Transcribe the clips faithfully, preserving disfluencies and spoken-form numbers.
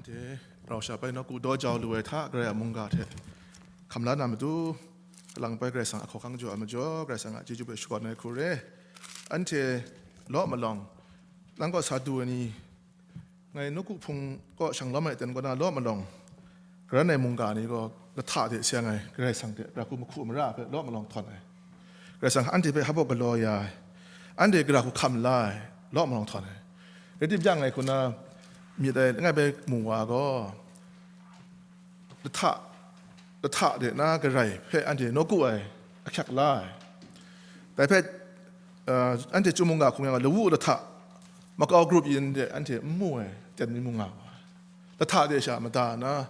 De, rau sha bai nawku daw jau lu ai hta, Karai a mungga hte hkam la na matu, kalang bai Karai Kasang a hkawhkang jaw ai majaw, Karai Kasang a chyeju hpe shakawn ai hku re. Anhte law malawng, nang kaw sa du ai ni, ngai nawku hpung kaw shang lawm ai ten kaw na law malawng, karan ai mungga ni gaw lahta de seng ai, Karai Kasang hte ra hku mahku mara hpe law malawng htawn ai. Karai Kasang anhte hpe hpa galaw ya ai, anhte gara hku hkam la ai, law malawng htawn ai. Rai timung, ngai hku na myit ai langai bai mu wa gaw, lahta, lahta de na Karai hpe anhte nawku ai, ahkyak la ai. Dai hpe, uh, anhte Chyum mungga hku yang lawu lahta, makau grup yin de anhte n mu ai, ten mi mu nga wa ai. Lahta de sha mada na,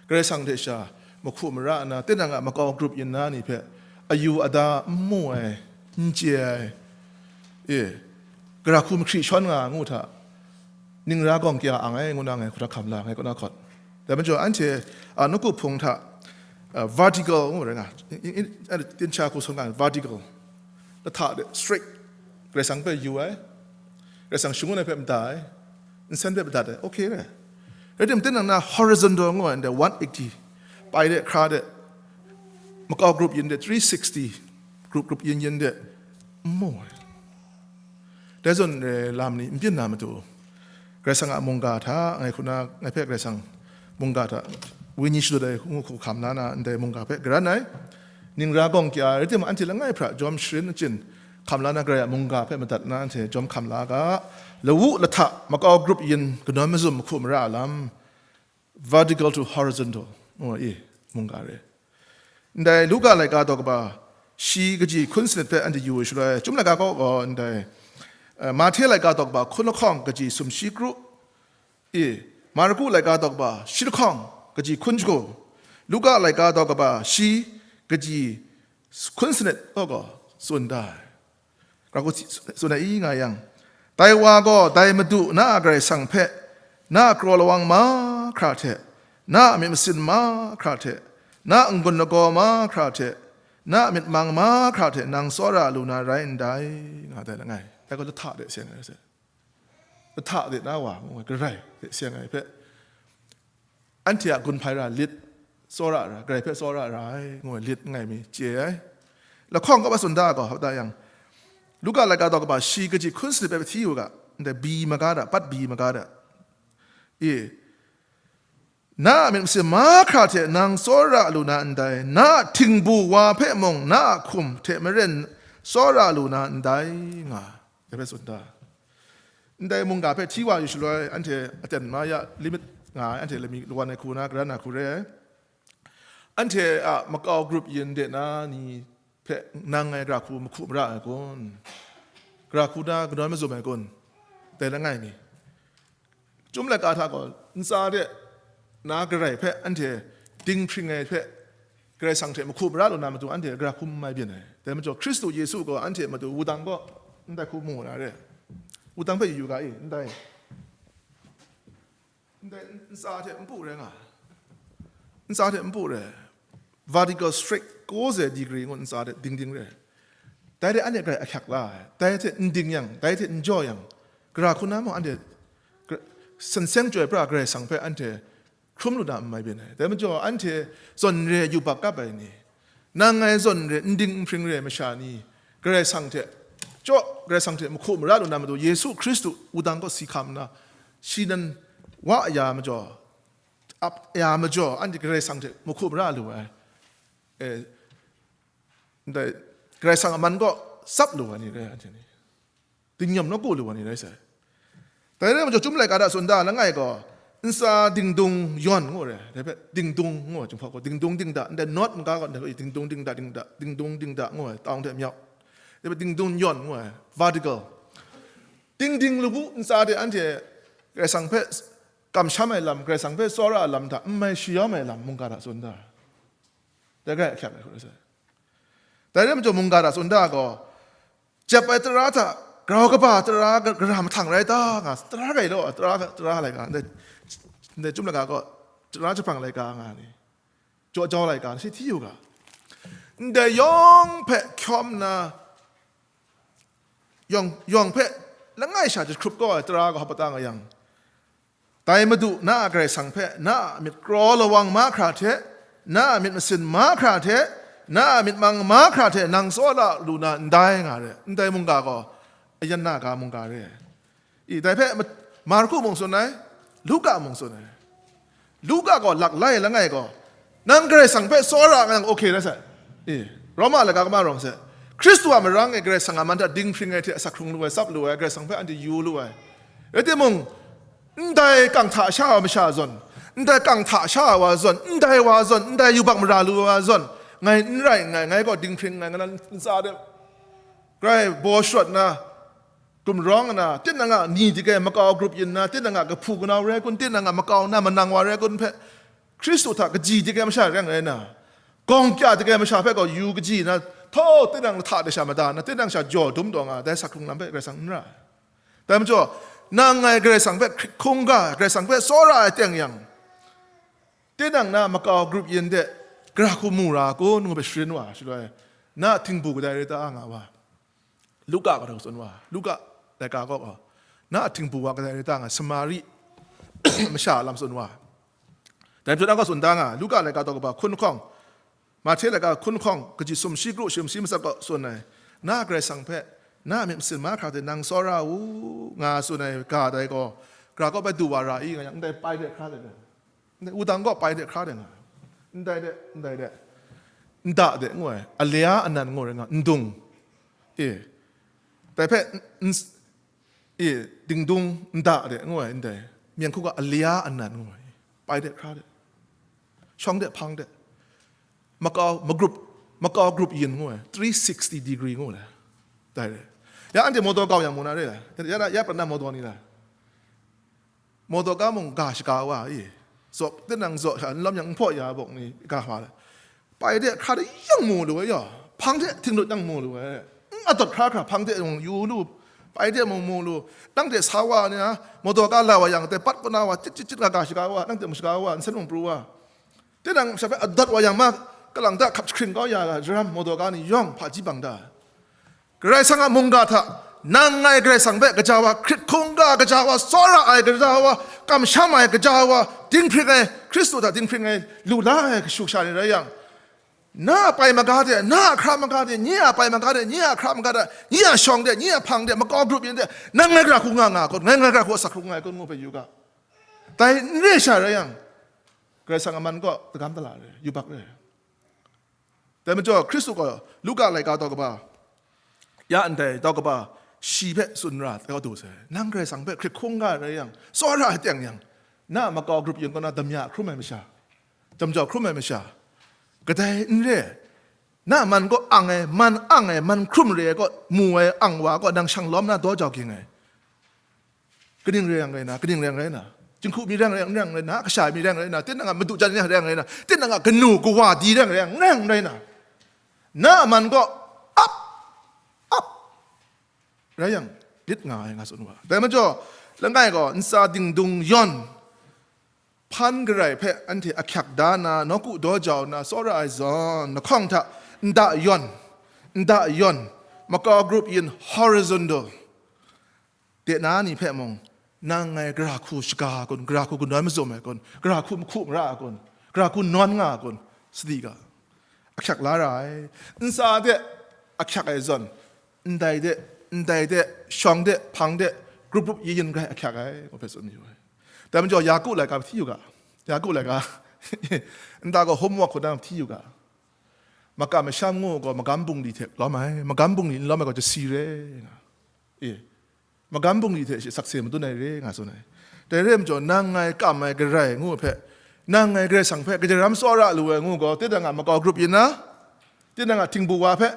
Karai Kasang hte sha mahku mara na, tinang a makau grup yin na ni hpe ayu ada n mu ai, n chye ai, e, gara hku mahkri shawn nga ngu hta, ningra gawng kya ang ai ngu na ngai hku na hkam la, ngai kaw na hkawt. Dai majaw anhte, a, nawku hpung hta, a, vertical ngu rai nga, in, in, in, tinsha hku sawn nga, vertical, lahta de, straight, Karai Kasang hpe yu ai, Karai Kasang shangun ai hpe mada ai, nsen hpe madat ai, okay re. Rai timung, tinang na horizontal ngu ai, ndai one eighty, pai de, hkra de, makau grup yin de, three sixty, grup grup yin yin de, n mu ai. Dai zawn re lam ni n byin na matu, Karai Kasang a mungga hta, ngai hku na, ngai hpe Karai Kasang mungga hta, wenyi shadut ai ngu hku hkam la na, ndai mungga hpe garan ai, ningra gawng kya ai, rai timung, anhte langai hpra jawm sharin achyin hkam la na, Karai a mungga hpe madat na, anhte jawm hkam la ga, lawu lahta, makau grup yin, kanawn mazum mahku mara a lam, vertical to horizontal, ngu ai, mungga re. Ndai Luka laika daw kaba shi kaji hkun sanit hpe anhte yu ai shaloi, Chyum laika kaw gaw ndai, eh, Mahte laika daw kaba hkun lahkawng kaji sumshi kru, e, Marku laika daw kaba shi lahkawng kaji hkun shagu, Luka laika daw kaba shi kaji hkun sanit kaw gaw tsun da ai. Gara hku tsun ai i nga yang, dai wa gaw dai Madu na a Karai Kasang hpe, na a kraw lawang mahkra hte, na a myit masin mahkra hte, na a n-gun lagaw mahkra hte, na a myit mang mahkra hte nang tsawra lu na rai ndai, nga dai langai. Dai gaw lahta de seng ai, lahta de na wa ngu ai, Karai hte seng ai hpe, anhte a gun hpai ra lit, tsawra ra, Karai hpe tsawra ra ai, ngu ai lit ngai mi chye ai. Lahkawng kaba tsun da gaw, hpa da yang, Luka laika daw kaba shi kaji hkun sanit hpe hti u ga, ndai bi maga da, pat bi maga da. E, na a myit masin mahkra hte nang tsawra lu na ndai, na a htingbu wa hpe mung na a hkum hte maren tsawra lu na ndai, nga ai. Dai hpe tsun da. Ndai mungga hpe hti wa yu shaloi, anhte aten ma ya limit nga ai, anhte lami lawan ai hku na, gara na hku re ai. Anhte a makau grup yin de na ni hpe nang ngai gara hku mahku mara ai kun? Gara hku na kanawn mazum ai kun? Dai langai mi. Chyum laika hta gaw, ntsa de na Karai hpe anhte dinghpring ai hpe, Karai Kasang hte mahku mara lu na matu, anhte gara hku n mai byin ai. Dai majaw, Hkristu Yesu gaw anhte matu wudang kaw ndai hku mu na re. Wudang hpe yu ga i, ndai, ndai ntsa hte npu rai nga, ntsa hte npu rai, vertical straight, kaw ze degree ngu ntsa hte ding ding re. Dai hte anhte Karai ahkyak la ai, dai hte n ding yang, dai hte n jaw yang, gara hku na mung anhte gra-, san seng chyoi pra Karai Kasang hpe anhte hkrum lu na n mai byin ai. Dai majaw, anhte zawn re yubak kap ai ni, nang ngai zawn re n ding n hpring re ai masha ni, Karai Kasang hte, jaw, Karai Kasang hte mahku mara lu na matu, Yesu Hkristu wudang kaw si hkam nna, shi nan wa ya majaw, ap ya majaw, anhte Karai Kasang hte mahku mara lu ai. E, ndai, Karai Kasang a man kaw tsap lu ai ni rai, anhte ni. Dingnyawm nawku lu ai ni rai sai. Dai rai majaw, Chyum laika hta tsun da langai gaw, ntsa dingdung yawn ngu re. Dai hpe dingdung ngu ai, Jinghpaw gaw dingdung dingda, ndai not maga gaw, ndai dingdung dingda, dingda, dingdung dingda ngu ai, tawng hte myau. Dai hpe dingdung yawn ngu ai, vertical. Dingding lawu ntsa de anhte Karai Kasang hpe kamsham ai lam, Karai Kasang hpe tsawra ai lam hta n mai shayawm ai lam mungga hta tsun da. Dai gaw ahkyak ai hku rai sai. Dai rai majaw, mungga hta tsun da gaw, jep ai tara hta, grau kaba tara ga-, gara mahtang rai ta nga, tara gai law, tara, tara laika, ndai, ndai Chyum laika gaw, tara jahprang laika nga ni, jaw jau laika ni, shi hti yu ga. Ndai yawng hpe hkyawm nna, yawng, yawng hpe langai sha jahkrup kau ai tara gaw hpa ta nga yang, Dai Madu, na a Karai Kasang hpe na a myit kraw lawang mahkra hte, na a myit masin mahkra hte, na a myit mang mahkra hte nang tsawra lu na ndai nga re. Ndai mungga gaw ayan na ga mungga re. I, dai hpe Ma-, Marku mung tsun ai, Luka mung tsun ai. Luka gaw laklai langai gaw, nang Karai Kasang hpe tsawra nga yang okay rai sai. I, Roma laika kama rawng sai. Hkristu a marang e Karai Kasang a man hta dinghpring ai hte asak hkrung lu ai, tsap lu ai, Karai Kasang hpe anhte yu lu ai. Rai timung, ndai kang hta sha wa masha zawn, ndai kang hta sha wa zawn, ndai wa zawn, ndai yubak mara lu wa zawn, ngai n rai nngai, ngai gaw dinghpring nngai, ngai na ntsa de, grai baw sharawt nna, gumrawng nna, tinang a ni dik ai makau grup yin nna, tinang a kahpu kanau rai kun, tinang a makau na manang wa rai kun hpe, Hkristu hta kaji dik ai masha rai rai nna, gawng kya dik ai masha hpe gaw yu kaji nna, htaw tinang lahta de sha mada nna, tinang sha jaw dum taw nga, dai sak hkrung lam hpe Karai Kasang n ra ai. Dai majaw, nang ngai Karai Kasang hpe hkrit hkungga ai, Karai Kasang hpe tsawra ai teng yang, tinang na makau grup yin de, gara hku mu ra kun ngu hpe sharin wa, shaloi, na htingbu kadai rai ta nga wa. Luka gaw tsun wa, Luka laika gaw, na a htingbu wa kadai rai ta nga, Samari masha a lam tsun wa. Dai majaw, nang gaw tsun ta nga, Luka laika daw kaba hkun hkawng, Mahte laika hkun hkawng, kaji sumshi kru shi sumshi matsat gaw tsun ai, na a Karai Kasang hpe, na a myit masin mahkra hte nang tsawra u, nga tsun ai ga dai gaw, gara kaw bai du wa ra i, nga yang, ndai pai de hkra de, ndai wudang gaw pai de hkra de nga, ndai de, ndai de, nda de ngu ai, alia anan ngu ai nga, ndung, e, dai hpe, n-, n-, e, dingdung nda de ngu ai ndai, myen hku ga alia anan ngu ai, pai de hkra de, shawng de hpang de, makau, magrup, makau grup yin ngu ai, three sixty degree ngu ai, dai re. Ya anhte mawdaw kau yang mu na re la, ya, ya, ya prat na mawdaw ni la, mawdaw ka mung ga shaga wa i, zaw, tinang zaw sha n lawm yang n hpaw ya bawk ni ga hpa la, pai de hkra de yang mu lu ai yaw, hpang de htinglut yang mu lu ai, n adawt hkra hkra hpang de mung yu lu, pai de mung mu lu, nang de sa wa ni na, mawdaw ka la wa yang, dai pat kaw na wa, cit cit cit ga ga shaga wa, nang de mung shaga wa, nsen mung pru wa, tinang sha hpe adawt wa yang ma, kalang ta hkap jahkring kau ya ga, jaram mawdaw ka ni yawng hpaji bang da. Karai Kasang a mungga hta, nang ngai Karai Kasang hpe gaja wa hkrit hkungga, gaja wa tsawra ai, gaja wa kamsham ai, gaja wa dinghpring ai, Hkristu hta dinghpring ai, lu la ai kashu kasha ni rai yang, na a pai maga de, na a hkra maga de, nye a pai maga de, nye a hkra maga de, nye a shawng de, nye a hpang de, makau grup yin de, nang ngai gara hku nga nga kun, ngai ngai gara hku asak hkrung nga ai kun ngu hpe yu ga. Dai n re sha rai yang, Karai Kasang a man kaw dagam dala re, yubak re. Dai majaw, Hkristu gaw Luka laika daw kaba, ya ndai daw kaba, shi hpe tsun ra kau du sai. Nang Karai Kasang hpe hkrit hkungga rai yang, tsawra ai teng yang, na a makau grup yin kaw na damya hkrum ai masha, damjaw hkrum ai masha, kadai n re, na man kaw ang ai, man ang ai, man hkrum re ai kaw mu ai ang wa kaw nang shang lawm na daw jau ging ai. Kaning rai yang rai na, kaning rai yang rai na, jinghku mi rai yang rai na, kasha mi rai yang rai na, tinang a madu jan rai yang rai na, tinang a kanu kawa di rai yang rai yang rai na, na a man kaw ap, ap rai yang lit nga ai nga tsun wa. Dai majaw, langai gaw ntsa dingdung yawn, hpan garai hpe anhte ahkyak da na, nawku daw jau na tsawra ai zawn, lahkawng hta nda yawn, nda yawn, makau grup yin horizontal, de na ni hpe mung, nang ngai gara hku shaga ai kun, gara hku kanawn mazum ai kun, gara hku mahku mara ai kun, gara hku nawn nga ai kun, sadi ga, ahkyak la ra ai. Ntsa de ahkyak ai zawn, ndai de, ndai de, shawng de, hpang de, grup grup yin yin grai ahkyak ai, ngu hpe tsun mayu ai. Dai majaw, Yaku laika hti yu ga, Yaku laika, nta gaw homework hku na hti yu ga, makam masham ngu gaw magam bungli hte lawm ai, magam bungli n lawm ai gaw jasi re nga. E, magam bungli hte shi sakse madun ai re nga tsun ai. Dai re ai majaw, nang ngai kam ai garai ngu hpe, nang ngai Karai Kasang hpe kajaram tsawra lu ai ngu gaw, tinang a makau grup yin na, tinang a htingbu wa hpe,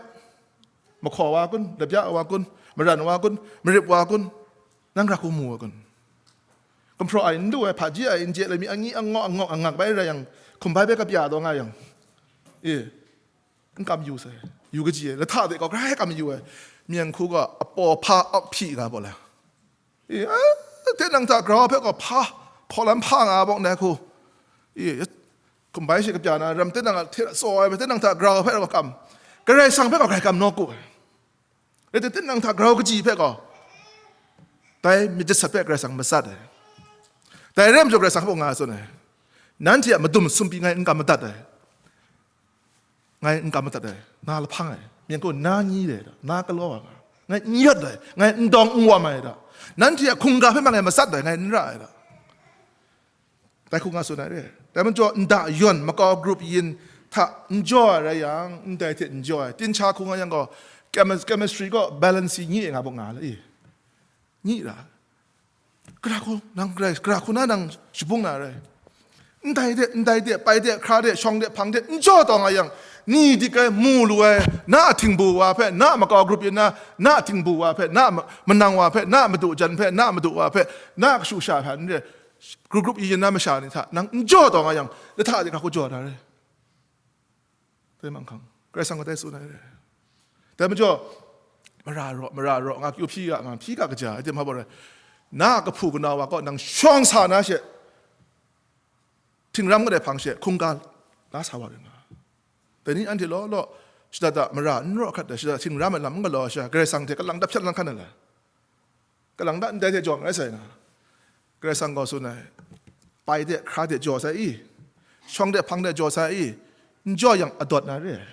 mahkaw wa kun, lapya wa kun, maran wa kun, marip wa kun, nang ra hku mu wa kun? Gumhpraw ai n lu ai, hpaji ai n je, lami angyi angawk angawk angak bai rai yang, hkum bai hpe kapya taw nga yang, e, n kam yu sai, yu kaji ai, lahta de gaw grai kam yu ai, myen hku gaw apaw hpa aw hpyi nga bawk la, e, a, tinang hta grau hpe gaw hpa, hpaw lam hpa nga bawk ndai hku, e, hkum bai shi kapya na ram tinang a hte tsaw ai, tinang hta grau hpe gaw kam, Karai Kasang hpe gaw grai kam nawku ai. Rai timung, tinang hta grau kaji hpe gaw, dai myit jasat hpe Karai Kasang matsat ai. Dai re ai majaw Karai Kasang hpe nga tsun ai, nanhte a madum sumpi ngai n kam madat ai, ngai n kam madat ai, na lahpang ai, myen gaw na nyi re ai, na galaw ai, ngai n yawt ai, ngai n dawng n wam ai da, nanhte a hkungga hpe ma ngai matsat ai, ngai n ra ai da. Dai hku nga tsun ai re. Dai majaw nda yawn makau grup yin hta n jaw ai rai yang, ndai hte n jaw ai. Tincha hku nga yang gaw, chemis-, chemistry gaw balance nyi e nga buk nga le i. Nyi ra. Gara hku, nang gara, gara hku na nang shabung na rai. Ndai de, ndai de, pai de, hkra de, shawng de, hpang de, n jaw taw nga yang, ni dik ai, mu lu ai, na a htingbu wa hpe, na a makau grup yin na, na a htingbu wa hpe, na a ma-, manang wa hpe, na a madu jan hpe, na a madu wa hpe, na a kashu sha hpe, n re, grup grup yin na masha ni hta, nang n jaw taw nga yang, lahta de gara hku jaw na rai. Dai manghkang, Karai Kasang gaw dai tsun ai re. Dai majaw, mara raw, mara raw, nga kyu hpyi ga, nga hpyi ga kaja, ai hte ma bawt rai. Na a kahpu kanau wa kaw nang shawng sa na she, htingram kadai hpang she, hkungga la sa wa ring nga. Dai ni anhte law law, shada da mara n raw hkrat ai, shada htingram ai lam n galaw ai sha, Karai Kasang hte kalang dap hpyan lang hkan ai lai. Kalang da ndai hte jaw rai sai na. Karai Kasang gaw tsun ai, pai de, hkra de jaw sai i, shawng de, hpang de jaw sai i, n jaw yang adawt na re ai.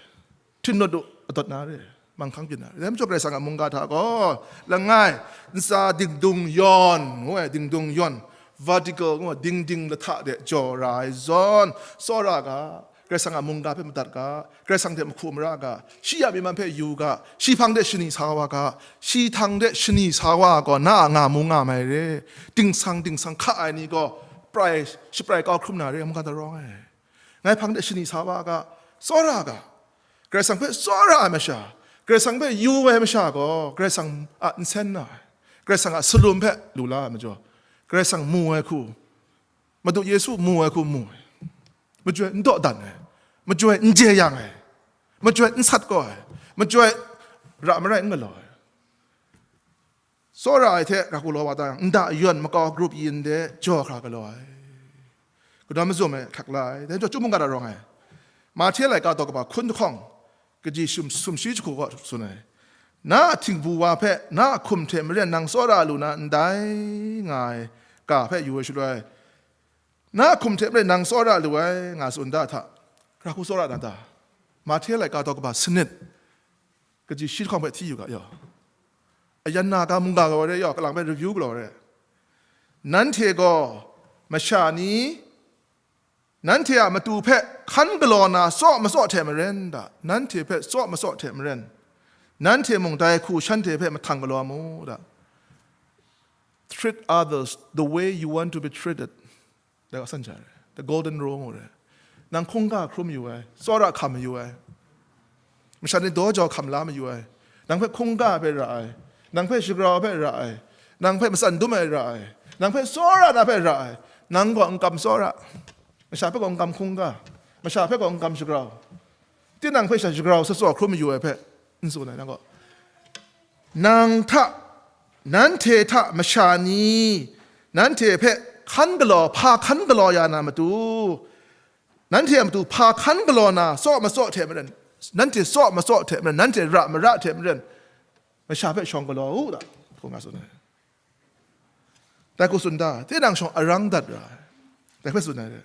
Htin rawt u, adawt na re ai. Manghkang byin na re ai. Dai majaw Karai Kasang a mungga hta gaw, langai, ntsa dingdung yawn, ngu ai, dingdung yawn, vertical, ngu ai, dingding lahta de jaw ra ai zawn, tsawra ga, Karai Kasang a mungga hpe madat ga, Karai Kasang hte mahku mara ga, shi a myi man hpe yu ga, shi hpang de shani sa wa ga, shi htang de shani sa wa gaw, na a nga mu nga mai re. Dingsang, dingsang hka ai ni gaw, prai, shaprai kau hkrum na re, mungga hta rawng ai. Ngai hpang de shani sa wa ga, tsawra ga, Karai Kasang hpe tsawra ai masha, Karai Kasang hpe yu ai masha gaw, Karai Kasang a nsen na ai, Karai Kasang a salum hpe lu la ai majaw, Karai Kasang mu ai hku, Madu Yesu mu ai hku mu ai, majoi n dawdan ai, majoi n jeyang ai, majoi n sat kau ai, majoi ra marai n galaw ai. Tsawra ai hte ra hku law wa ta yang, nda yawn makau grup yin de jaw hkra galaw ai. Kadawn mazum ai hkrak la ai, dai chyum mungga hta rawng ai. Mahte laika daw kaba hkun jahkawng, kaji sum, sumshi jahku gaw tsun ai. Na a htingbu wa hpe, na a hkum hte maren nang tsawra lu na ndai nga ai ga hpe yu ai shaloi, na a hkum hte maren nang tsawra lu ai, nga tsun da hta, ra hku tsawra na ta? Mahte laika daw kaba sanit, kaji shi lahkawng hpe hti yu ga yaw. Ayan na ga mungga galaw re yaw, kalang hpe review galaw re. Nanhte gaw masha ni, nanhte a matu hpe hkan galaw na tsaw matsaw hte maren da, nanhte hpe tsaw matsaw hte maren, nanhte mung dai hku shanhte hpe mahtang galaw mu da. Treat others the way you want to be treated. Dai ga san ja re. The golden rule ngu re. Nang hkungga hkrum yu ai, tsawra hkam yu ai, masha ni daw jau hkam la mayu ai, nang hpe hkungga hpe ra ai, nang hpe shagrau hpe ra ai, nang hpe matsan dum ai ra ai, nang hpe tsawra na hpe ra ai, nang gaw n kam tsawra, masha hpe gaw n kam hkungga, masha hpe gaw n kam shagrau, tinang hpe sha shagrau sa tsaw hkrum mayu ai hpe n tsun ai, nang gaw. Nang hta, nanhte hta masha ni, nanhte hpe hkan galaw, hpa hkan galaw ya na matu, nanhte a matu hpa hkan galaw na, tsaw matsaw hte maren, nanhte tsaw matsaw hte maren, nanhte ra mara hte maren, masha hpe shawng galaw u da, hku nga tsun ai. Dai hku tsun da, tinang shawng arang dat ra ai. Dai hpe tsun ai re.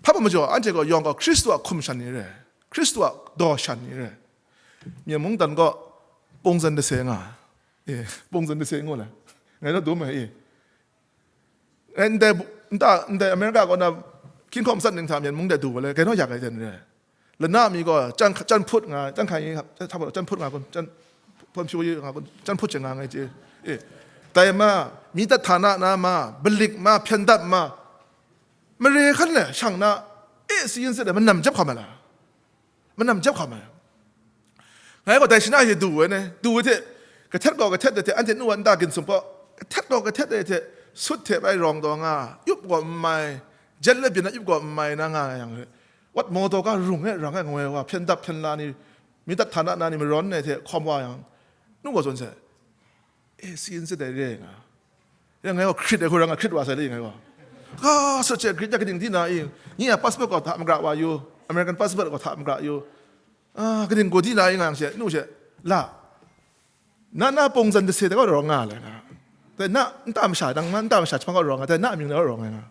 Hpa majaw, anhte gaw yawng gaw Hkristu a hkum shan ni re, Hkristu a daw shan ni re. Myen mungdan gaw pungzan dase nga, e, pungzan dase ngu le, ngai naw dum ai, e. Ngai ndai, nta, ndai America kaw na hkying hkawm matsat ning hta myen mung de du wa le, ngai naw yak ai ten re. Lana mi gaw, jan, jan hput nga, jan hkai, jan hput nga kun, jan hpawm pyu nga kun, jan hput jeng nga ngai chye. E, dai ma, mi dat hta na na ma, balik ma, hpyen dap ma, mare hkan le shang na, e, si yin sit ai, manam jep hkam ai la? Manam jep hkam ai. Ngai gaw dai shana hte du ai ne, du ai hte, kahtet gaw kahtet ai hte, anhte nu wa nta ginsum gaw, kahtet gaw kahtet ai hte, sut hte bai rawng taw nga, yup gaw n mai, jet le byin na yup gaw n mai na nga yang, wat maw taw ga rung e, rang e, ngoi wa, hpyen dap hpyen la ni, mi dat hta na na ni marawn ai hte hkawm wa yang, nu gaw zawn sai. E, si n sit ai re nga. Ya ngai gaw hkrit ai hku rai nga, hkrit wa sai le ngai gaw. Ga, sut che, Greek ya kaning di na i, nye a passport gaw hta magra wa yu, American passport gaw hta magra yu. Ah, kaning gaw di na i nga yang she, nu she, la. Na, na pungzan dase de gaw rawng nga le nga. Dai na, nta masha, nang na nta masha jahpang gaw rawng nga, dai na amying de gaw rawng nga nga.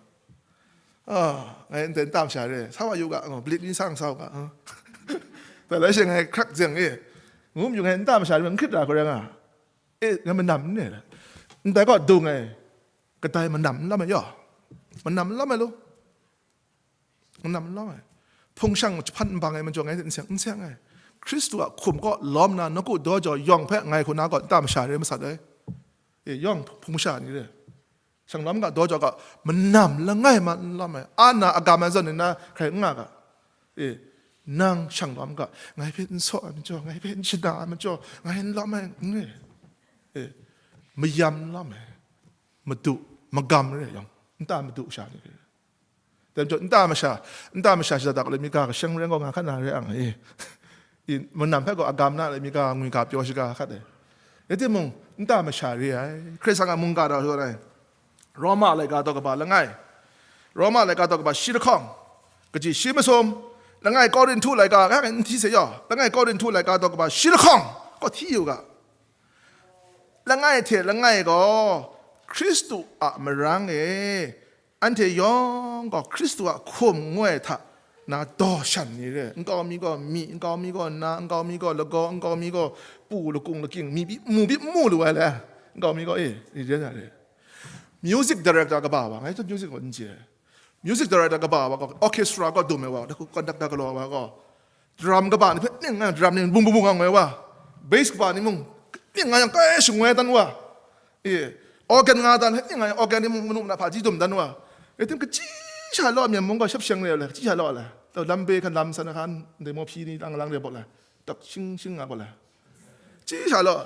Ah, ngai ndai nta masha re, sa wa yu ga, oh, blit ni sang sa u ga, ah. Dai lai she ngai hkrak zeng e, ngu mayu ngai nta masha re, n hkrit ra hkoi rai nga. E, ngai manam n re le. Ndai gaw dung ai, kadai manam n lam ai yaw. Manam n lam ai lu. Manam n lam ai. Hpung shang jahpan nbang ai majaw ngai n seng, n seng ai. Hkristu a hkum kaw lawm na, nawku daw jaw yawng hpe ngai hku na gaw nta masha re masat ai. E, yawng hpung sha ni re. Shanglawm ga daw jaw ga, manam langai ma n lawm ai, a na agam ai zawn ni na hkrai n nga ga. E, nang shanglawm ga, ngai hpe n saw ai majaw, ngai hpe n shana ai majaw, ngai n lawm ai, n re. E, mayam n lawm ai, madu, magam re yang, nta madu sha ni re. Dai majaw, nta masha, nta masha shada dak le mi ga kashang reng gaw nga hkan na re ang, e. I, manam hpe gaw agam na le mi ga ngwi ga pyaw shaga hkat e. Rai timung, nta masha re ai, Hkristu a mungga daw shaw ai. Roma laika daw kaba langai, Roma laika daw kaba shi lahkawng, kaji shi masum, langai Korinhtu laika, ka n hti se yaw, langai Korinhtu laika daw kaba shi lahkawng, kaw hti yu ga. Langai hte langai gaw, Hkristu a marang e, anhte yawng gaw Hkristu a hkum ngu ai hta na daw shan ni re, nkau mi gaw mi, nkau mi gaw na, nkau mi gaw lagaw, nkau mi gaw pu lakung lakying, mi byi mu byi mu lu ai le, nkau mi gaw, e, ni ren ai re. Music director kaba wa, ngai hte music gaw n chye ai. Music director kaba wa gaw, orchestra gaw dum ai wa, conductor galaw wa gaw, drum kaba ni hpe ning nga, drum ni bung bung bung nga ngoi wa, bass kaba ni mung ning nga yang kai shangoi dan wa, e, organ nga dan hpe ning nga yang organ ni mung manu mana hpaji dum dan wa. E tim kaji sha law, myen mung gaw shep sheng re le, kaji sha law le, tau lam be hkan lam san hkan, ndai mawhpyi ni lang lang re bawt le, tak shing shing nga gaw le, kaji sha law.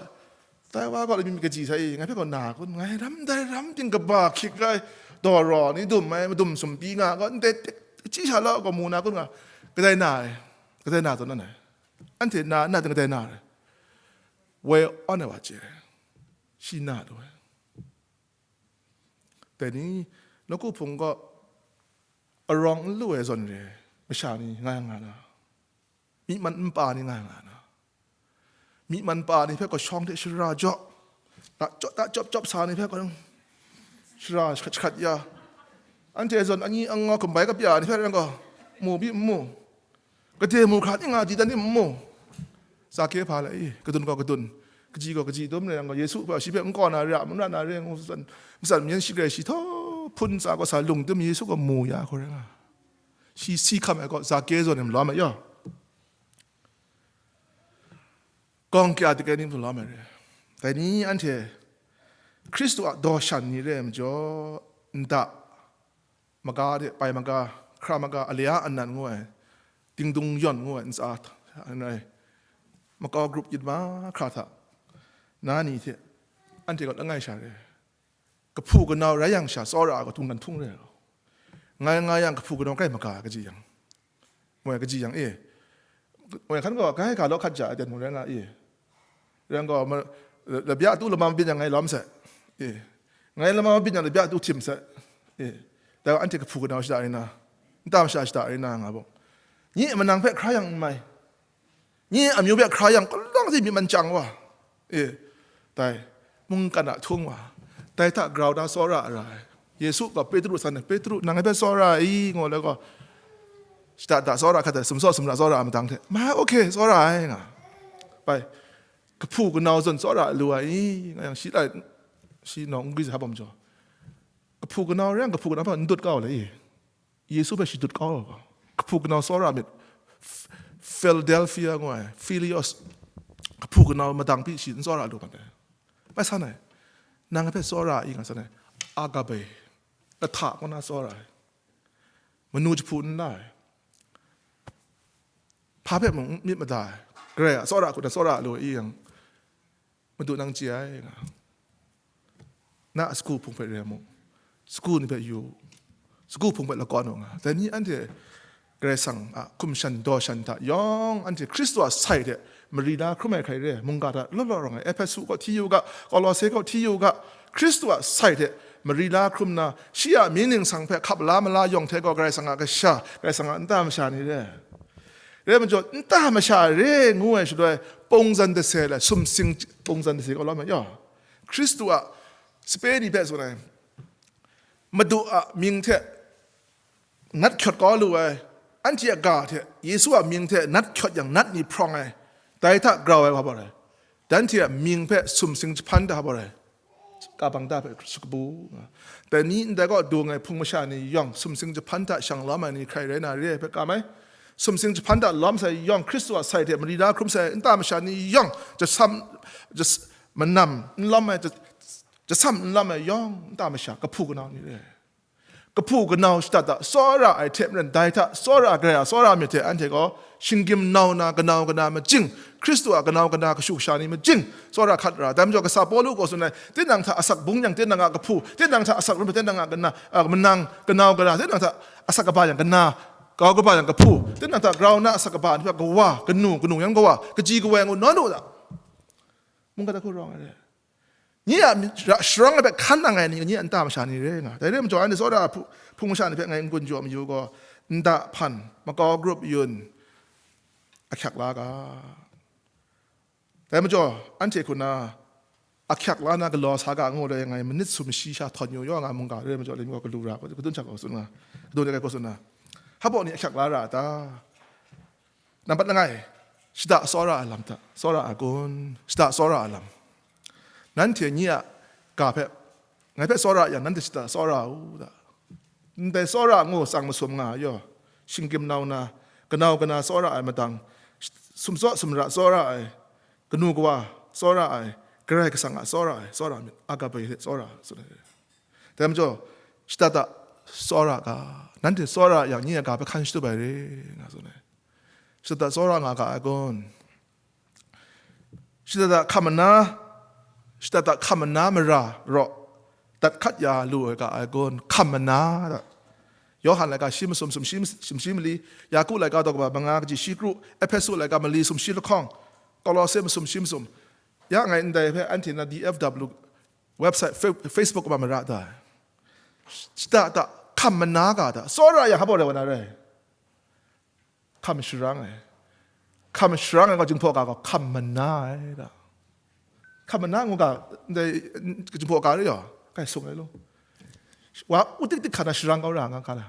Dai wa gaw lami mi kaji sai, ngai hpe gaw na kun, ngai ram dai ram ting kaba hkyik ai, daw raw ni dum ai, madum sumpi nga gaw, ndai tik, chyi sha law gaw mu na kun nga, kadai na ai, kadai na tawn na ai, anhte na, na ting kadai na ai, woi awn ai wa chye, shi na lu ai. Dai ni, nawku hpung gaw arawng n lu ai zawn re, masha ni nga nga na, myi man npa ni nga nga na, myi man pa ni hpe gaw shawng hte shara jaw, ta jaw, ta jawp jawp sa ni hpe gaw shara shahkat shahkat ya, anhte zawn anyi angaw gumbai kapya ni hpe rai gaw, mu byi n mu, gade mu hkra ning a di dan ni n mu, Zake hpa lai i, kadun gaw kadun, kaji gaw kaji dum rai yang gaw, Yesu hpe shi hpe n kaw na re, a, n ra na re ngu, matsan myen shi grai shi htaw hpun tsa gaw sa lung tim Yesu gaw mu ya hkoi rai nga, shi si hkam ai gaw Zake zawn e malawm ai yaw. Gawng kya dike ni hpung la mai re. Dai ni anhte Hkristu a daw shan ni re ai majaw, nta maga de, pai maga, hkra maga, ale a anan ngu ai, dingdung yawn ngu ai ntsa n rai, makau grup yit mahkra hta na ni hte anhte gaw langai sha re. Kahpu kanau rai yang sha tsawra ai gaw htung kan htung re ai gaw, ngai nga yang kahpu kanau kai maga ai kaji yang, moi kaji yang e, moi hkan gaw, grai ga law hkat ja ai ten mung rai nga e, rai yang gaw, ma-, labya tu lama mabyin yang ngai lawm sai e, ngai lama mabyin yang labya tu htim sai e, dai gaw anhte kahpu kanau shada rai na, nta masha shada rai na nga bawk, nye manang hpe hkra yang n mai. Nye amyu hpe hkra yang, kalawng si myi man chyang wa. E, dai, mungkan a htung wa. Dai hta grau da tsawra ra ai. Yesu gaw Petru san ai, "Petru, nang ngai hpe tsawra ai i?" ngu law gaw, shada da tsawra hkat ai, sumsaw sumra tsawra ai madang hte, "Ma, okay, tsawra ai," nga. Bai, kahpu kanau zawn tsawra lu ai i? Nga yang shi lai, shi nawng n gwi sa bawm jaw. Kahpu kanau rai yang, kahpu kanau hpe n dut kau le i? Yesu hpe shadut kau ai gaw, kahpu kanau tsawra myit, F-, Philadelphia ngu ai, Philios, kahpu kanau madang pyi shi n tsawra lu mat ai. Bai san ai, nang hpe tsawra i nga san ai, agape, lahta kaw na tsawra ai, manu jahpu n la ai, hpa hpe mung n myit mada ai, Karai a tsawra hku na tsawra lu i yang, Madu nang chye ai nga, na a sagu hpung hpe re ai mu, sagu ni hpe yu u, sagu hpung hpe lakawn u nga. Dai ni anhte Karai Kasang a hkum shan daw shan hta yawng anhte Hkristu a sai hte mari la hkrum ai hkrai re ai, mungga hta law law rawng ai, Ehpesu kaw hti yu u ga, Kolose kaw hti yu u ga, Hkristu a sai hte mari la hkrum na, shi a mying ningsang hpe hkap la mala yawng hte gaw Karai Kasang a kasha, Karai Kasang a nta masha ni re ai. Rai majaw, nta masha re ngu ai shaloi, pungzan dase le sumsing pungzan dase kaw lawm ai yaw, Hkristu a sape ni hpe tsun ai, Madu a mying hte nat kyawt kau lu ai, anhte a ga hte Yesu a mying hte nat kyawt yang nat ni hprawng ai, dai hta grau ai hpa bawt ai, danhte a mying hpe sumsing jahpan hta bawt ai, ka bang da hpe shakabu nga. Dai ni ndai kaw dung ai hpung masha ni yawng sumsing jahpan hta shang lawm ai ni hkrai rai na re ai hpe kam ai. Sumsing jahpan hta lawm sai yawng Hkristu a sai hte mari na hkrum sai nta masha ni yawng jasam, jas, manam n lawm ai, ja-, jasam n lawm ai yawng nta masha kahpu kanau ni re ai. Kahpu kanau shada da tsawra ai hte maren dai hta tsawra gara tsawra myit hte anhte gaw shinggyim nau na kanau kana majing, Hkristu a kanau kana kashu kasha ni majing tsawra hkat ra. Dai majaw kasa Pawlu gaw tsun ai, tinang hta asak bung yang tinang a kahpu, tinang hta asak rum tinang a kana, a, manang kanau kana, tinang hta asak kaba yang kana, kau kaba yang kahpu, tinang hta grau na asak kaba ni hpe kawa, kanu, kanu yang kawa, kaji kawai ngu nawn u ta. Mungga da hku rawng ai re. Nye a ra-, sharawng ai hpe hkan nang ai ni, nye a nta masha ni re nga. Dai re majaw, anhte tsawra a hpu-, hpung masha ni hpe ngai n-gun jaw mayu gaw, nda hpan, makau grup yun, ahkyak la ga. Dai majaw, anhte hku na, ahkyak la na galaw sa ga ngu dai ngai, manit sumshi sha htawn yu yaw nga mungga re majaw, lim gaw galu ra, kadun hta gaw tsun nga, kadun hta gaw tsun nga. Hpa baw ni ahkyak la ra a ta? Nambat langai, shada tsawra ai lam hta, tsawra ai kun, shada tsawra ai lam. Nanhte nye a ga hpe, ngai hpe tsawra yang, nanhte shada tsawra u ta. Ndai tsawra ngu tsang masum nga ai yaw, shinggyim nau na, kanau kana tsawra ai madang, sumtsaw sumra tsawra ai, kanu kawa tsawra ai, Karai Kasang a tsawra ai, tsawra myit, agape hte tsawra, tsun ai. Dai majaw, shada da tsawra ga, nanhte tsawra yang nye a ga hpe hkan shatup ai re, nga tsun ai. Shada da tsawra nga ga ai kun? Shada da hkam mana, shada da hkam mana mara raw, dat hkat ya lu ai ga ai kun? Hkam mana da. Yawhan laika shi masum sumshi, sumshi mali, Yaku laika daw kaba manga kaji shi kru, Ehpesu laika mali sumshi lahkawng, Kolose masum shi masum. Ya ngai ndai hpe anhte na D F W website, Fe-, Facebook kaba mara da. Shada da hkam mana ga da. Tsawra yang hpa baw rai wa na rai. Hkam sharang ai. Hkam sharang ai gaw, Jinghpaw ga gaw hkam mana ai da. Hkam mana ngu ga, ndai, Jinghpaw ga re yaw, kai sung ai law. Wa u tik tik hkan na sharang kau ra nga ga la.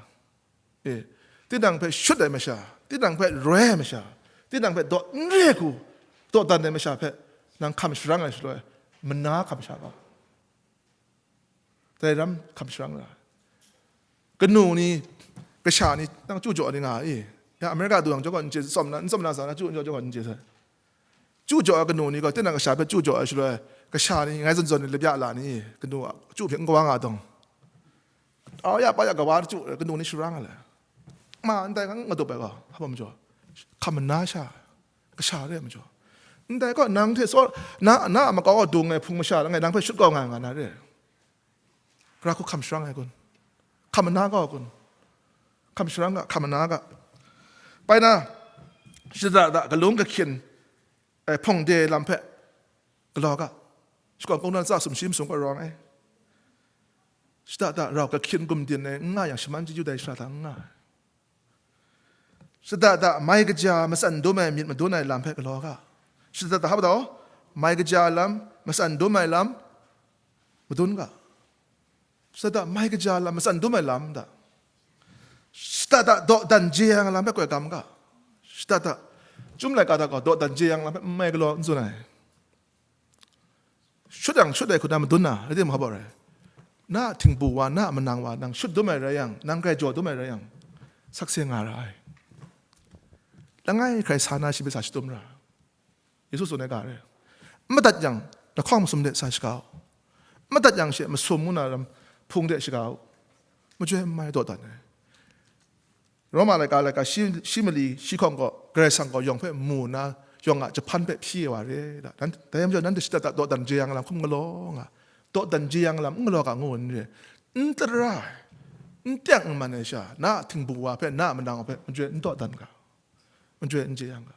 E, tinang hpe shut ai masha, tinang hpe roi ai masha, tinang hpe daw n re hku dawdan ai masha hpe nang hkam sharang ai shaloi, mana hkam sha kau. Dai ram hkam sharang ra. Kanu ni, kasha ni, nang chyu jaw ni nga i. Ya America du yang jaw gaw n chye, tsawm na, n tsawm na sa na, chyu jaw jaw gaw n chye sai. Chyu jaw ai kanu ni gaw, tinang kasha hpe chyu jaw ai shaloi, kasha ni, ngai zawn zawn ni, lapya la ni, kanu a chyu hpe n kawa nga dawng. Au ya pa ya kawa chyu, kanu ni sharang ai le. Ma, ndai hkang n gadup ai gaw, hpa majaw, hkam mana sha, kasha re ai majaw. Ndai gaw, nang hte saw, na, na a makau dung ai hpung masha langai, nang hpe shut kau nga ai nga na re. Gara hku hkam sharang ai kun? Hkam mana kau kun? Hkam sharang ga, hkam mana ga. Pai na, shada da galung kahkyin ai hpawng de lam hpe galaw ga. Shakawn kungdawn tsa sumshi masum gaw rawng ai. Shada da rau kahkyin gumdin ai n nga yang, shaman chyeju dai shara hta n nga ai. Shada da mai kaja matsan dum ai myit madun ai lam hpe galaw ga. Shada da hpa taw, mai kaja lam, matsan dum ai lam madun ga. Shada da mai kaja lam, matsan dum ai lam da. Shada da dawdan jeyang ai lam hpe koi gam ga. Shada da, Chyum laika hta gaw dawdan jeyang lam hpe n mai galaw n tsun ai. Shut yang shut ai hku na madun na, rai timung, hpa baw rai? Na a htingbu wa, na a manang wa, nang shut dum ai rai yang, nang grai jaw dum ai rai yang, sakse nga ra ai. Langai hkrai sa na shi hpe sa shadum ra. Yesu tsun ai ga rai. N madat yang, lahkawng masum de sa shaga u. N madat yang she masum ngu na lam hpung de shaga u. Majoi n mai dawdan ai. Roma laika, laika shi, shi mali, shi hkawng gaw, Karai Kasang gaw yawng hpe mu nna, yawng a jahpan hpe hpyi wa re, da. Nan, dai majaw, nanhte shada da dawdan jeyang lam hkum galaw nga, dawdan jeyang lam n galaw ga ngu n re, n tara ai, n teng n man ai sha, na a htingbu wa hpe, na a manang wa hpe, majoi n dawdan ga, majoi n jeyang ga.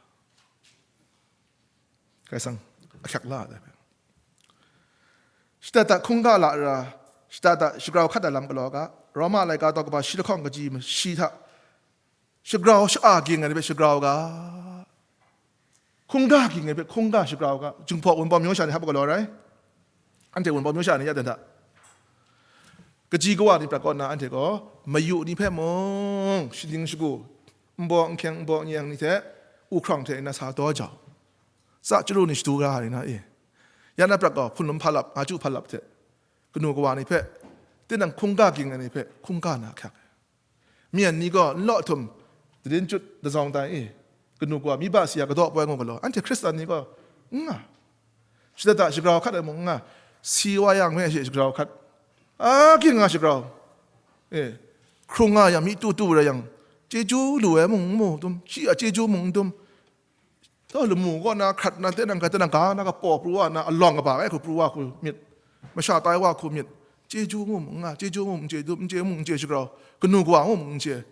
Karai Kasang ahkyak la ai hpe. Shada da hkungga la ra, shada da shagrau hkat ai lam galaw ga, Roma laika daw kaba shi lahkawng kaji mashi hta, shagrau sha-a ging ai ni hpe shagrau ga, hkungga ging ai ni hpe hkungga shagrau ga, Jinghpaw Wunpawng myu sha ni hpa galaw rai? Anhte Wunpawng myu sha ni ya dan hta? Kaji kawa ni prat kaw nna anhte gaw mayu ni hpe mung, shaning shagu, nbaw nhkyeng nbaw nyeng ni hte, uhkrang hte nna sa daw jau, tsa chyaru ni shadu ra ai na e. Ya na prat gaw, hpunlum hpa lap, nga chyu hpa lap hte, kanu kawa ni hpe, tinang hkungga ging ai ni hpe hkungga na hkyak ai. Myen ni gaw n law htum, darin chyut dazawng tai e, kanu kawa mi ba si a kadaw poi ngu galaw, anhte Hkristan ni gaw n nga. Shada da shagrau hkat ai mung n nga, si wa yang hpe she shagrau hkat, a, ging nga shagrau, e, hkrung nga yang, mi tu tu rai yang, chyeju lu ai mung n mu dum, shi a chyeju mung n dum, taw lamu kaw na hkrat na, tinang ga, tinang ga na kapaw pru wa na, alawng kaba e hku pru wa hku myit, masha tai wa hku myit, chyeju mu mung n nga, chyeju mu n chye dum, n chye mu n chye shagrau, kanu kawa mu n chye.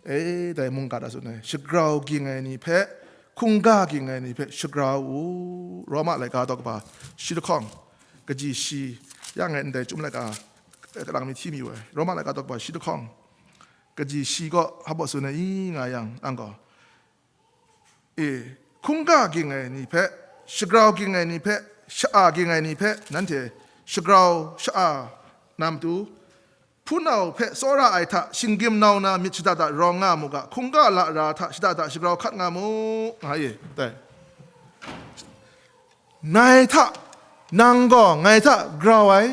E, dai mungga da tsun ai, shagrau ging ai ni hpe, hkungga ging ai ni hpe shagrau u. Roma laika daw kaba shi lahkawng, kaji shi, ya ngai ndai chyum laika, kalang mi hti mi wai, Roma laika daw kaba shi lahkawng, kaji shi kaw hpa baw tsun ai i nga yang, ang gaw, e, hkungga ging ai ni hpe, shagrau ging ai ni hpe, sha-a ging ai ni hpe, nanhte shagrau sha-a na matu, hpunau hpe tsawra ai hta, shinggyim nau na myit shada da rawng nga mu ga, hkungga lara hta shada da shagrau hkat nga mu, nga e, dai. Ngai hta, nang gaw ngai hta grau ai,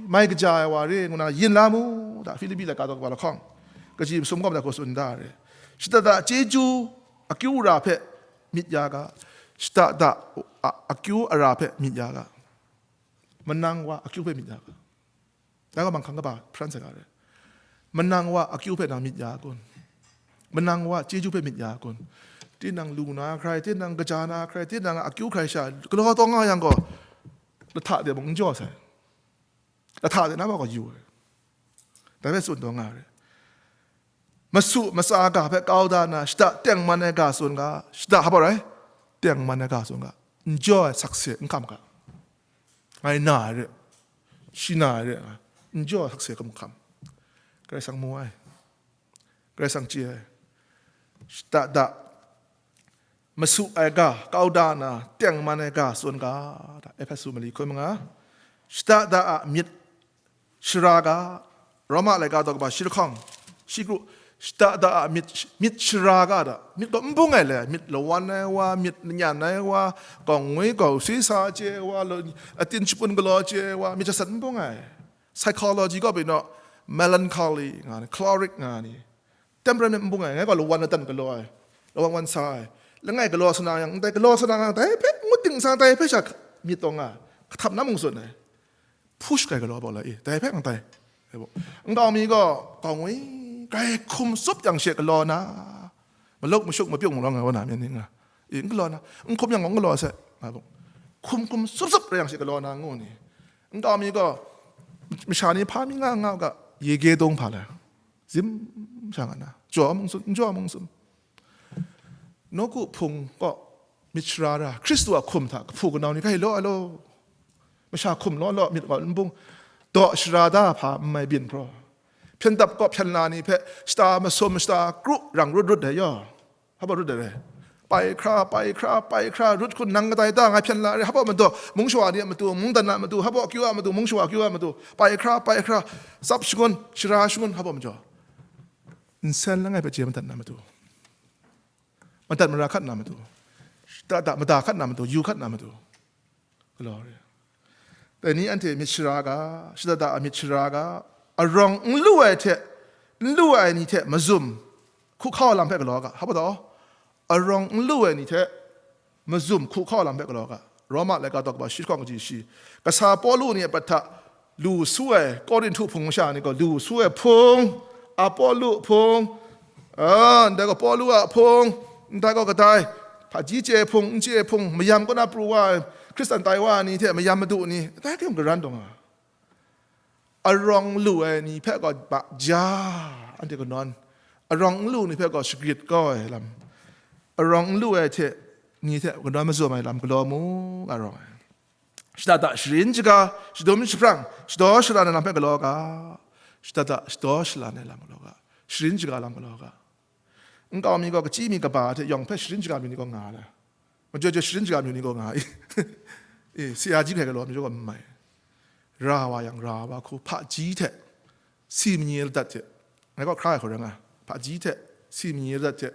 mai kaja ai wa re ngu na yin la mu, da Hpilipi laika daw kaba lahkawng, kaji masum gaw madat hku tsun da re. Shada da chyeju akyu ara hpe myit ya ga, shada da a, akyu ara hpe myit ya ga, manang wa akyu hpe myit ya ga. Dai gaw manghkang kaba hpran sai ga re. Manang wa akyu hpe nang myit ya kun? Manang wa chyeju hpe myit ya kun? Tinang lu na hkrai, tinang kaja na hkrai, tinang akyu hkrai sha, galaw taw nga yang gaw, lahta de mung n jaw sai. Lahta de na wa gaw yu ai. Dai hpe tsun taw nga re. Masu matsa ga hpe kau da na, shada tengman ai ga tsun ga, shada hpa rai? Tengman ai ga tsun ga. N jaw ai sakse n hkam ga. Ngai na ai re, shi na ai re, n jaw ai sakse hkam hkam. Karai Kasang mu ai, Karai Kasang chye ai. Shada da masu ai ga kau da na, tengman ai ga tsun ga, da Ehpesu mali hkun manga, shada da a myit shara ga, Roma laika daw kaba shi lahkawng, shi kru, shada da a myit, myit shara ga da, myit gaw n bung ai le, myit lawan ai wa, myit lanyan ai wa, gaw ngwi gaw si sa chye ai wa, lo-, atin shapun galaw chye ai wa, myit jasat n bung ai. Psychology gaw byin naw, melancholy nga ni, choleric nga ni, temperament n bung ai, ngai gaw lawan latan galaw ai, lawan wan sa ai, langai galaw sa na yang, ndai galaw sa na yang, dai hpe ngut ting sa, dai hpe sha myit taw nga, kahtap na mung tsun ai. Push kai galaw baw la e, dai hpe ndai. Nkau mi gaw, gaw ngwi, grai hkum tsup yang she galaw na, maluk mashuk mapyung marawng ai wa na myen ni nga, e, n galaw na, n hkum yang gaw n galaw sai, nga bung. Hkum hkum tsup tsup rai yang she galaw na ngu ni. Nkau mi gaw, masha ni hpa mi nga nga u ga, ye ge dong hpa lai, zim sha nga na, jaw mung tsun, n jaw mung tsun. Nawku hpung kaw myit shara ra, Hkristu a hkum hta kahpu kanau ni hkai law ai law, masha hkum law law myit gaw n bung, daw shara da hpa n mai byin hpraw, hpyen dap kaw hpyen la ni hpe shata masum shata kru rang rut rut ai yaw, hpa baw rut ai re. Pai hkra, pai hkra, pai hkra, rut hkun nang kadai da ngai hpyen la re, hpa baw madaw, mung shawa ni a matu, mungdan a matu, hpa baw akyu a matu, mung shawa akyu a matu, pai hkra, pai hkra, tsap shangun, shara shangun, hpa baw majaw, nsen langai hpe chye madat na matu, madat mara hkat na matu, shada da mada hkat na matu, yu hkat na matu, galaw re. Dai ni anhte myit shara ga, shada da a myit shara ga, arawng n lu ai hte, n lu ai ni hte mazum hku hkau lam hpe galaw ga, hpa baw taw, arawng n lu ai ni hte mazum hku hkau lam hpe galaw ga. Roma laika daw kaba shi lahkawng kaji shi, kasa Pawlu ni a prat hta lu su ai Korinhtu hpung masha ni gaw, lu su ai hpung, Apolo hpung, a, ndai gaw Pawlu a hpung, ndai gaw kadai, hpaji chye hpung, n chye hpung, mayam kaw na pru wa ai, Hkristan tai wa ni hte mayam madu ni, dai hkrum garan taw nga. Arawng n lu ai ni hpe gaw ba ja, anhte kanawn, arawng n lu ni hpe gaw shagrit kau ai lam, arawng n lu ai hte ni hte kanawn mazum ai lam galaw mu, nga rawng ai. Shada da sharin shaga, shadum shaphrang, shadaw shalan ai lam hpe galaw ga, shada da shadaw shalan ai lam galaw ga, sharin shaga lam galaw ga. Nkau mi gaw kachyi mi kaba hte yawng hpe sharin shaga mi ni gaw nga ai, majaw jaw sharin shaga mi ni gaw nga ai. E, saya ji hkrai galaw mi gaw n mai. Ra wa yang, ra wa hku, hpaji hte, si manyi ladat hte, ngai kaw hkra ai hku rai nga, hpaji hte, si manyi ladat hte,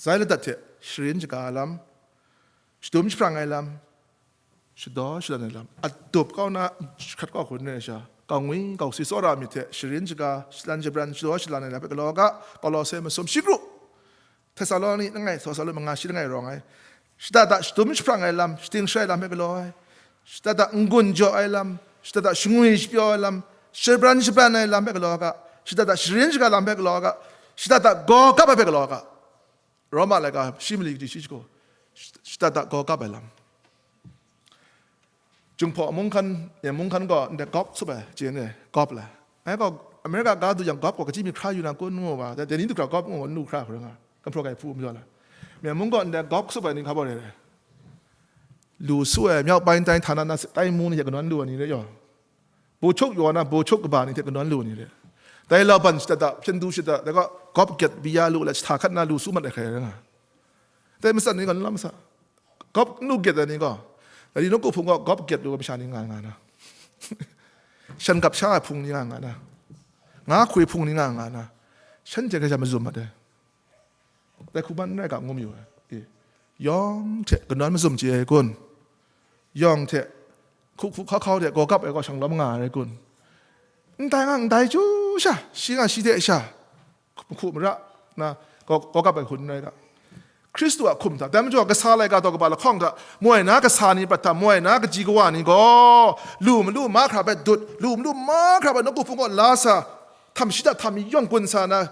zai ladat hte, sharin shaga ai lam, shadum jahprang ai lam, shadaw shalan ai lam, adup kau na, hkrat kau hkun rai sha, kau ngwi kau si tsawra myit hte, sharin shaga, shalan shabran, shadaw shalan ai lam hpe galaw ga, Kolose masum shi kru, Htesaloni langai, Htesaloni manga shi langai rawng ai, shada da shadum jahprang ai lam, shating sharai lam hpe galaw ai, shada da n-gun jaw ai lam, shada da shangwi shapyaw ai lam, shabran shabran ai lam hpe galaw ga, shada da sharin shaga lam hpe galaw ga, shada da gaw kap ai hpe galaw ga. Roma laika shi mali kaji shi shagu, shada da gaw kap ai lam. Jinghpaw mung hkan, e, mung hkan gaw ndai gawp tsup ai, chye n re, gawp la. Ngai gaw America ga du yang gawp gaw kaji mi hkra yu na kun ngu wa, dai ni du hkra gawp ngu wa, n lu hkra hkra nga, kan hpraw gai hpu majaw la. Myen mung gaw ndai gawp tsup ai ni hka baw re re. Lu su ai, myau bai tai htana na tai mu ni hte kanawn lu ai ni re yaw. Bo chuk yaw na, bo chuk kaba ni hte kanawn lu ai ni re. Dai lauban shada da, hpyen du shada, dai gaw gawp gyet bi ya lu la, shata hkat na lu su mat ai hkrai rai nga. Dai matsat ni gaw n lam masa. Gawp n lu gyet ai ni gaw, dai ni nawku hpung gaw gawp gyet lu ai masha ni nga nga na. Shan gap sha ai hpung ni nga nga na. Nga hkwi hpung ni nga nga na. Shanhte hkrai sha mazum mat ai. Dai hku ban n rai ga, n gun mayu ai. E, yawng hte kanawn mazum chye ai kun? Yawng hte hku hku hkau hkau hte gaw kap ai gaw shanglawm nga ai rai kun? Ndai nga, ndai chyu sha, shi nga shi hte sha, hku mara na gaw, gaw kap ai hku n rai ga. Hkristu a hkum hta, dai majaw kasa laika taw kaba lahkawng hta moi na kasa ni prat hta moi na kaji kawa ni gaw, lu malu mahkra hpe dut, lu malu mahkra hpe nawku hpung kaw la sa, htam shada htam yawng gun sa na,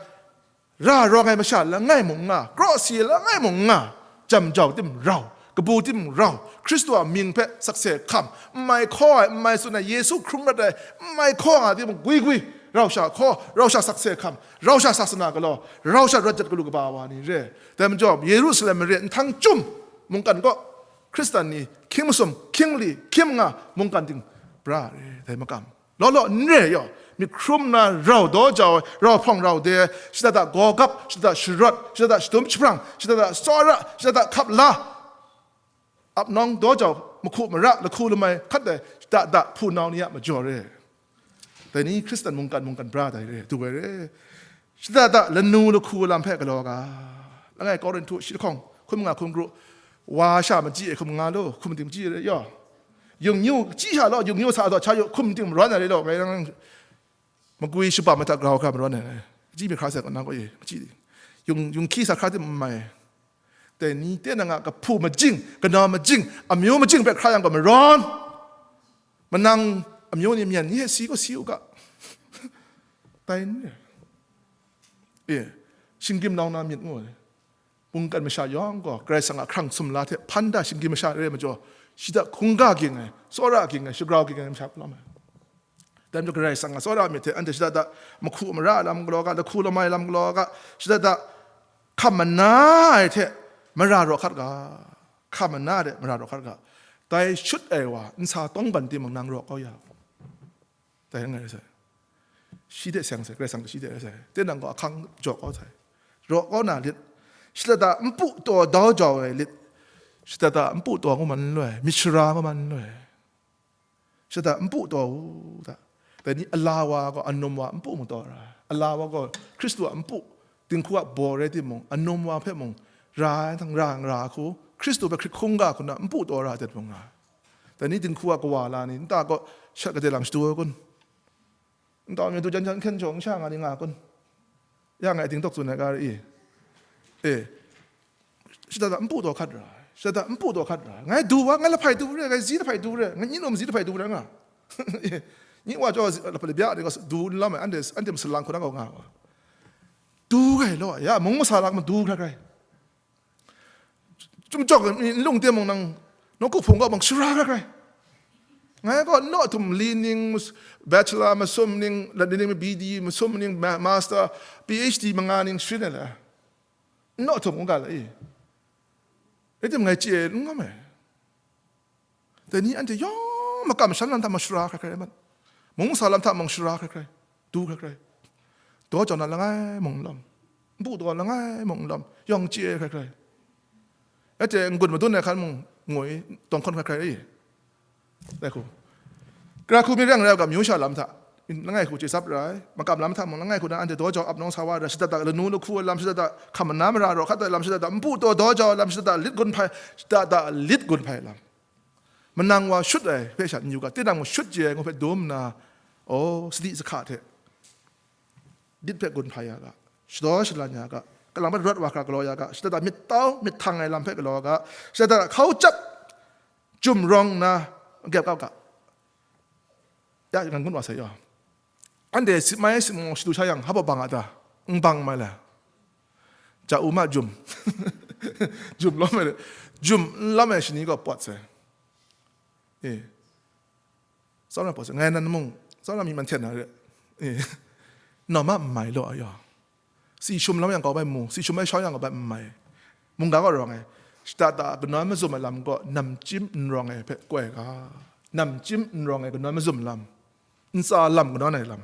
ra rawng ai masha langai mung nga, krawsi langai mung nga, jam jau tim rau, kabu tim rau, Hkristu a mying hpe sakse hkam, n mai hkaw ai, n mai tsun ai, Yesu hkrung rat ai, n mai hkaw nga tim gwi gwi, rau sha hkaw, rau sha sakse hkam, rau sha sasana galaw, rau sha rat jat galu kaba wa ni re. Dai majaw, Yerusalem mare nhtang chyum mungkan kaw, Hkristan ni hkying masum, hkying li, hkying nga, mungkan ting bra re, dai makam. Law law n re yaw, myit hkrum na rau daw jau ai, rau hpawng rau de ai, shada da gaw gap, shada da sharawt, shada da shadum jahprang, shada da tsawra, shada da hkap la, ap nawng daw jau, mahku mara, lahku lamai hkat ai, shada da hpunau ni a majaw re. Dai ni Hkristan mungkan, mungkan bra dai re, du ai re. Shada da lanu lahku lam hpe galaw ga. Langai Korinhtu shi lahkawng, hkum nga hkum kru, wa sha machyi ai hkum nga lu, hkum ting machyi re yaw. Yung yu, chyi sha law, yung yu sa daw, cha yu, hkum ting marawn ai re law, ngai nang magwi shabam ai hta grau hkra marawn ai, chyi mi hkra sai kaw na kaw e, machyi ting. Yung, yung hkyi sa hkra tim n mai. Dai ni, tinang a kahpu majing, kanau majing, amyu majing hpe hkra yang gaw marawn. Manang amyu ni myen ni hte si gaw si u ga. Dai n re. E, shinggyim nau na myit ngu ai. Mungkan masha yawng gaw Karai Kasang a hkrang sumla hte hpan da shinggyim masha re ai majaw, shada hkungga ging ai, tsawra ging ai, shagrau ging ai masha palawm ai. Dai majaw Karai Kasang a tsawra myit hte anhte shada da mahku mara lam galaw ga, lahku lamai lam galaw ga, shada da hkam mana ai hte mara raw hkat ga, hkam mana ai hte mara raw hkat ga, dai shut ai wa nsa tawngban timung nang raw kau ya u. Dai rai nga ai sai. Shi hte seng sai, Karai Kasang shi hte rai sai. Tinang gaw ahkang jaw kau sai. Raw kau na lit, shada da npu taw dau jau ai lit, shada da npu taw ngu man n loi, myit shara ngu man n loi. Shada npu taw u hta. Dai ni ala wa gaw anum wa npu mung taw ra ai. Ala wa gaw Hkristu a npu, dinghku a baw rai timung, anum wa hpe mung ra ai, htang ra n ra ai hku, Hkristu hpe hkrit hkungga hku na npu taw ra ai tet mung ra ai. Dai ni dinghku a kawa la ni nta kaw shat kade lang shadu ai kun? Nta mi du jan jan hkyen jaw n sha nga ni nga kun? Ya ngai dingdawk tsun ai ga re i? E, shada da npu taw hkat ra ai, shada da npu taw hkat ra ai. Ngai du wa, ngai lahpai du re, ngai zi lahpai du re, ngai nyi num zi lahpai du re nga. Nyi wa jaw, lahpai bya ni gaw du n lam ai, anhte, anhte masalang hku na gaw nga wa. Du gai law, ya mung masa lam ma du hkrai hkrai. Chyum jawk n lung timung nang, nawku hpung kaw bang shara hkrai hkrai. Ngai gaw naw htum li ning, bachelor masum ning, lanni ning B D masum ning, ma-, master, P H D manga ning sharin ai la. Naw htum n ga la i. Rai tim ngai chye n ngam ai. Dai ni anhte yawng makam shan lam hta mung shara hkrai hkrai mat. Mung masa lam hta mung shara hkrai hkrai, du hkrai hkrai. Daw jau na langai mung n lawm, npu taw langai mung n lawm, yawng chye hkrai hkrai. Anhte n-gun madun ai hkan mung ngoi, tawng hkawn hkrai hkrai e. Dai hku, Kara hku mi reng rai u ga, amyu sha lam hta, langai hku chye tsap ra ai, makam lam hta mung langai hku na anhte daw jau ap nawng sa wa ra, shada da lanu lahku ai lam, shada da hkam mana mara raw hkat ai lam, shada da npu taw daw jau ai lam, shada da lit gun hpai, shada da lit gun hpai lam. Manang wa shut ai hpe sha n yu ga, tinang mung shut chye ai ngu hpe dum nna, aw, sadi sahka hte lit hpe gun hpai ya ga, shadaw shalan ya ga, kalang hpe rawt wa hkra galaw ya ga, shada da myit tau myit htang ai lam hpe galaw ga, shada da hkau chyap jum rawng nna n-gyep kau ga, ya ngan ngun wa sai yaw. Anhte sip mai sip maw shadu sha yang, hpa bang a ta? N bang mai le. Ja u ma jum. Jum lawm ai, jum n lawm ai shani gaw pawt sai. E. Tsawm na pawt sai. Ngai nan mung, tsawm na mi man hten na re. E. Nawm a n mai law a yaw. Si shum lam yang kau bai mu, si shum ai shau yang kau bai n mai. Mungga gaw rawng ai. Shada da kanawn mazum ai lam gaw namchyim n rawng ai hpe koi ga. Namchyim n rawng ai kanawn mazum lam, ntsa lam kanawn ai lam.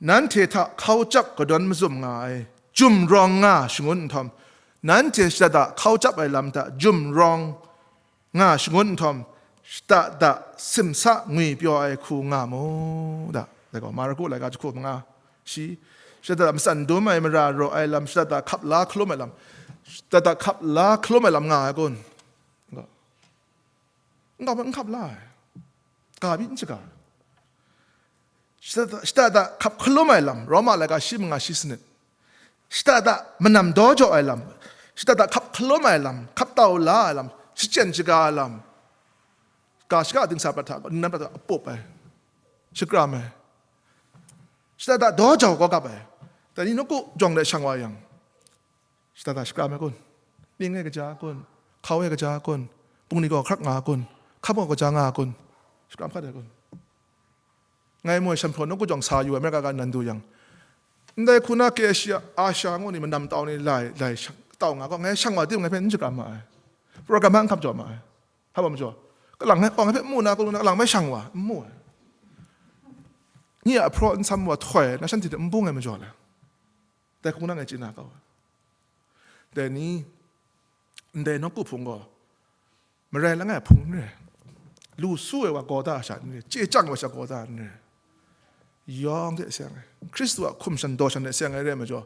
Nanhte hta hkau chyap kanawn mazum nga ai, jum rawng nga shangun nhtawm, nanhte shada da hkau chyap ai lam hta jum rawng nga shangun nhtawm, shada da simsa ngwi pyaw ai hku nga mu da. Dai gaw, Marku laika jahku manga, shi, shada da matsan dum ai mara raw ai lam, shada da hkap la hkalum ai lam, shada da hkap la hkalum ai lam nga ai kun? N ga, n hkap la ai. Ga byin n shaga. Shada da, shada da hkap hkalum ai lam, Roma laika shi manga shi sanit. Shada da manam daw jaw ai lam, shada da hkap hkalum ai lam, hkap tau la ai lam, shachyen shaga ai lam, ga shaka dingsa prat hta, ningnan prat hta apup ai, shakram ai, shada da daw jau kau kap ai, dai ni nawku jawng de shang wa yang, shada da shakram ai kun? Ning e kaja kun? Hkau e kaja kun? Pungli gaw hkrak nga kun? Hkap gaw kaja nga kun? Shakram hkat ai kun? Ngai moi shan hpraw nawku jawng sa yu ai, Amerika ga nan du yang, ndai hku na ke Asia, Asia ngu ni manam tau ni lai, lai shang, tau nga gaw, ngai shang wa tim ngai hpe n shakram ma ai. Program hpa n hkap jaw ma ai. Hpa majaw, kalang ngai, kalang ngai hpe mu na, kalu na, kalang ngai shang wa, n mu ai. Nye a hpraw n sam wa htoi na shanhte hte n bung ai majaw le, dai hku na ngai chye na kau ai. Dai ni, ndai nawku hpung gaw, marai langai hpung n re, lu su ai wa gaw da sha n re, chye chyang ai wa sha gaw da n re, yawng hte seng ai, Hkristu a hkum shan daw shan hte seng ai re ai majaw,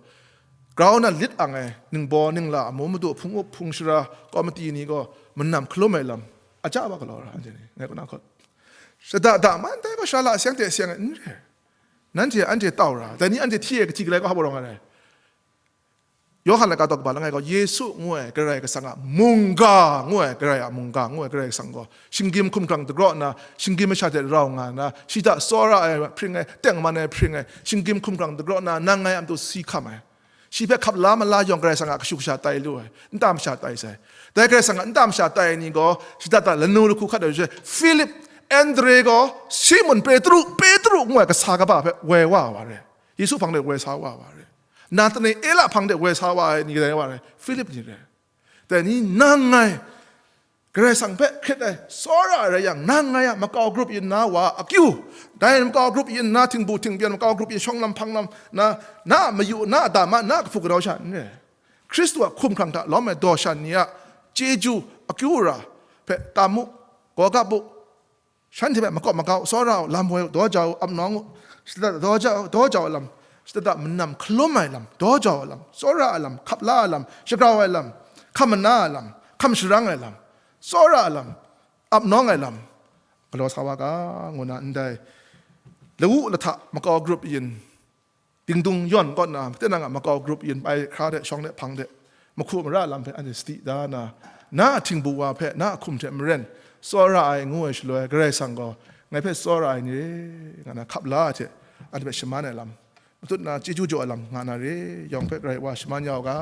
grau na lit ang ai ningbaw ningla, amu madu, hpung up hpung shara, kawmati ni gaw manam hkalum ai lam, aja wa galaw ra, anhte ni ngai kaw na hkawt, shada da man dai gaw sha la seng hte seng ai n re. Nanhte anhte tau ra, dai ni anhte hti ai kahti galai gaw hpa rawng ai rai? Yawhan laika daw kaba langai gaw, Yesu ngu ai Karai Kasang a mungga ngu ai, Karai a mungga ngu ai Karai Kasang gaw, shinggyim hkumhkrang dagraw nna, shinggyim masha hte rau nga nna, shi hta tsawra ai hpring ai, tengman ai hpring ai, shinggyim hkumhkrang dagraw nna, nang ngai a matu si hkam ai, shi hpe hkap la mala yawng Karai Kasang a kashu kasha tai lu ai, nta masha tai sai. Dai Karai Kasang a nta masha tai ai ni gaw, shada da lanu lahku hkat ai, Philip, Andre gaw, Simun, Petru, Petru ngu ai kasa kaba hpe woi wa wa re. Yesu hpang de woi sa wa wa re. Nahtanaela hpang de woi sa wa ai ni rai wa re, Philip ni re. Dai ni nang ngai Karai Kasang hpe hkrit ai tsawra ai rai yang, nang ngai a makau grup yin na wa a akyu, dai makau grup yin na, htingbu htingpyan makau grup yin shawng lam hpang lam na, na a mayu, na a dama, na a kahpu kanau sha n re. Hkristu a hkumhkrang hta lawm ai daw shan ni a chyeju akyu ara hpe tam u, gawgap u. Shanhte hpe makawp makau, tsawra u, lam woi u, daw jau u, ap nawng u, shada daw jau, daw jau ai lam, shada manam hkalum ai lam, daw jau ai lam, tsawra ai lam, hkap la ai lam, shagrau ai lam, hkam mana ai lam, hkam sharang ai lam, tsawra ai lam, ap nawng ai lam, galaw sa wa ga, ngu na ndai lawu lahta makau grup yin, dingdung yawn kaw nna, tinang a makau grup yin bai hkra hte shawng hte hpang hte, mahku mara lam hpe anhte sadi da na, na a htingbu wa hpe, na a hkum hte maren, tsawra ai ngu ai shaloi, Karai Kasang gaw, ngai hpe tsawra ai ni re, nga na hkap la ai hte, anhte hpe shaman ai lam, matut na chyeju jaw ai lam nga na re, yawng hpe Karai wa shaman ya u ga.